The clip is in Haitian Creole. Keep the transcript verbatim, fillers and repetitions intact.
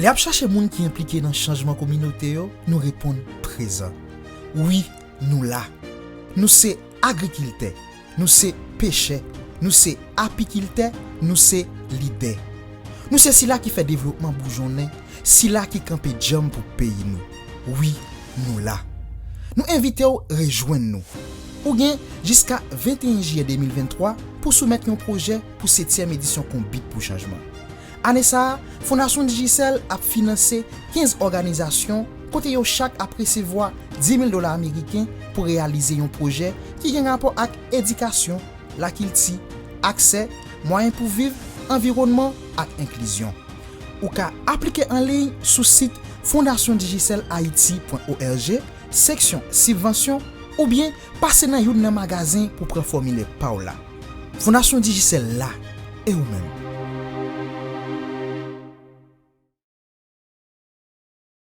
Y ap chache moun ki enplike nan chanjman kominote yo, nou reponn prezan. Wi, nou la. Nou se agrikiltè, nou se pechè, nou se apikiltè, nou se lidè. Nou se sila ki fè devlopman boujonnen, sila ki kanpe djanm pou peyi nou. Wi, nou la. Nou envite w rejwenn nou. Ou gen jiska venteyen jiyè de mil venntwa pou soumèt yon pwojè pou setyèm edisyon Konbit pou Chanjman. Ane sa a, Fondasyon Digicel ap finanse kenz òganizasyon kote yo chak ap resevwa dis mil dola ameriken pou reyalize yon pwojè ki gen rapò ak edikasyon, lakilti, aksè, mwayen pou viv, anviwònman ak enklizyon. Ou ka aplike an liy sou sit fondasyon digicel haiti pwen org, seksyon sibvansyon, oubyen pase nan youn nan magazen pou pran fòmilè pa w la. Fondasyon Digicel la, e ou menm?